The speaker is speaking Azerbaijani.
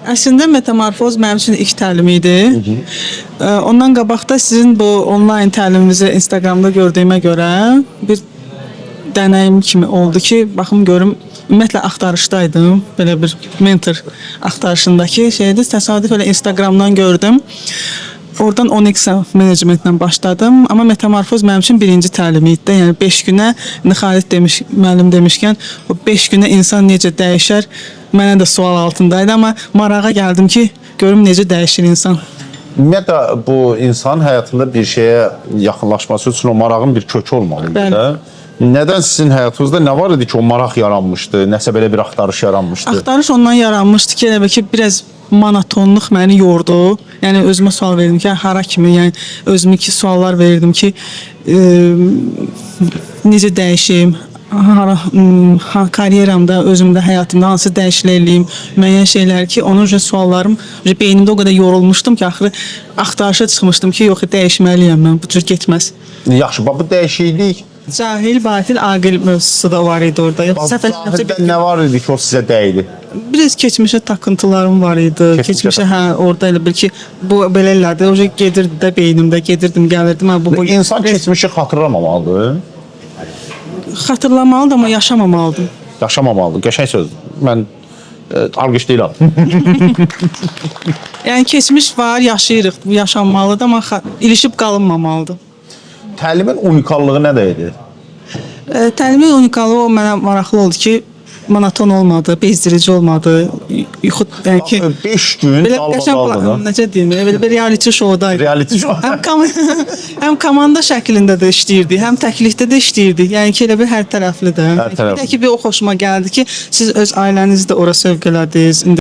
Əslində metamorfoz mənim üçün ilk təlim idi. Ondan qabaq da sizin bu onlayn təliminizi Instagramda gördüyümə görə bir dənəyim kimi oldu ki, baxım görüm ümumiyyətlə axtarışdaydım. Belə bir mentor axtarışındakı şeydi. Təsadüf elə Instagramdan gördüm. Oradan Onyx menecmentlə başladım. Amma metamorfoz mənim üçün birinci təlim idi də. Yəni 5 günə indi Xalid demiş, müəllim demişkən, o 5 günə insan necə dəyişər? Mənə də sual altındaydı, amma marağa gəldim ki, görüm necə dəyişir insan. Ümumiyyətlə bu insan həyatında bir şeyə yaxınlaşması üçün o marağın bir kökü olmalı idi Bəli. də. Nədən sizin həyatınızda nə var idi ki, o maraq yaranmışdı, nəsə belə bir axtarış yaranmışdı? Axtarış ondan yaranmışdı ki, elə bil ki, biraz monotonluq məni yordu. Yəni özümə sual verirdim ki, hara kimi, yəni özümə ki suallar verirdim ki, necə dəyişim, hara ha, karyeramda, özümdə, həyatımda hansı dəyişiklik eləyim, müəyyən şeylər ki, onun üçün suallarım beynimdə o qədər yorulmuşdum ki, axırı axtarışa çıxmışdım ki, yox, dəyişməliyəm mən, bu cür getməz. Yaxşı, bax bu dəyişiklik Cahil, batil, aqil mövzusu da var idi orada. Yox, səhv eləmirəmsə zahirdə nə var idi ki, o sizə dəydi? Biraz keçmişə takıntılarım var idi. Keçmişə Keçmişə, hə, orada elə bil ki, bu belə elədi. O gedirdi də beynimdə, gedirdim, gəlirdim. Hə, bu İnsan keçmişi xatırlamamalıdır, xatırlamalıdır, amma yaşamamalıdır. yaşamamalıdır. Qəşəng sözdür. Mən alqışlayıram. Yəni keçmiş var, yaşayırıq, bu yaşanmalıdır, amma ilişib qalınmamalıdır. Təlimin unikallığı nədə idi? Təlimin unikallığı o mənə maraqlı oldu ki, monoton olmadı, bezdirici olmadı. Yuxu, yəni ki, 5 gün belə qəşəng dalbadaldı. necə deyim, belə bir reality show-daydı. Reality show. Həm komanda şəklində də işləyirdik, həm təklikdə də işləyirdik. Yəni ki, elə bir hər tərəfli də. Hər tərəfli. Bir də ki, bir o xoşuma gəldi ki, siz öz ailənizi də ora sövq elədiniz. İndi